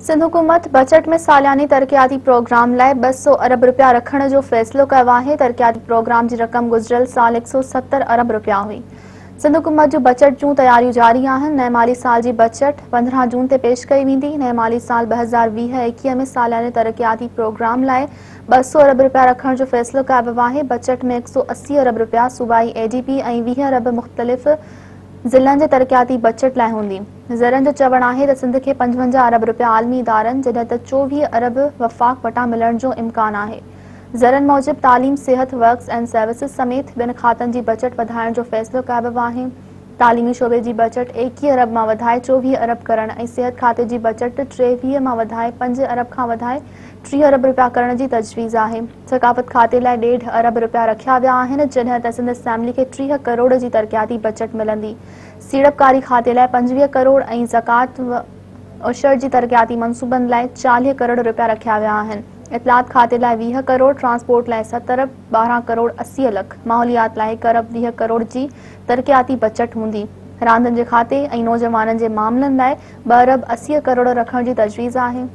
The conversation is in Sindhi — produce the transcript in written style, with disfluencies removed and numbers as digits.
سنڌ حڪومت بجيٽ ۾ سالياني ترقياتي پروگرام لاء 200 ارب رپيا رکڻ جو فيصلو ڪيو آهي. ترقياتي پروگرام جي رقم گذريل سال 170 ارب رپيا هئي. سنڌ حڪومت جون بجيٽ جون تياريون جاري آهن. نئين مالي سال جي بجيٽ 15 جون تي پيش ڪئي ويندي. نئين مالي سال 2020-21 ۾ سالياني ترقياتي پروگرام لاء 200 ارب رپيا رکڻ جو فيصلو ڪيو ويو آهي. بجيٽ ۾ 180 ارب رپيا صوبائي اي ڊي پي ۽ 20 ارب مختلف ضلعن جي ترقياتي بجيٽ لاء هوندي. ذريعن جو چوڻ آهي ته سنڌ کي 55 ارب رپيا عالمي ادارن جڏهن ته 24 ارب وفاق وٽان ملڻ جو امڪان آهي. ذريعن موجب تعليم، صحت، ورڪس اينڊ سروسز سميت ٻين کاتن جي بجيٽ وڌائڻ جو فيصلو ڪيو ويو آهي. تعليمي شعبي جي بجيٽ 21 ارب مان وڌائي 24 ارب ڪرڻ ۽ صحت کاتي جي بجيٽ 23 مان وڌائي 5 ارب کان وڌائي 30 ارب رپيا ڪرڻ جي تجويز آهي. ثقافت کاتي لاء ڏيڍ ارب رپيا رکيا ويا آهن، جڏهن ته سنڌ اسيمبلي کي 30 ڪروڙ جي ترقياتي بجيٽ ملندي. سيڙپڪاري کاتي لاء 25 ڪروڙ ۽ زڪوات و عشر جي ترقياتي منصوبن لاء 40 ڪروڙ رپيا رکيا ويا آهن. اطلاعات کاتي لاء 20 ڪروڙ، ٽرانسپورٽ لاء 7 ارب 12 ڪروڙ 80 لک، ماحوليات لاء 1 ارب 20 ڪروڙ جي ترقياتي بجيٽ هوندي. راندن جي کاتي ۽ نوجوانن جي معاملن لاء 2 ارب 80 ڪروڙ رکڻ جي تجويز آهي.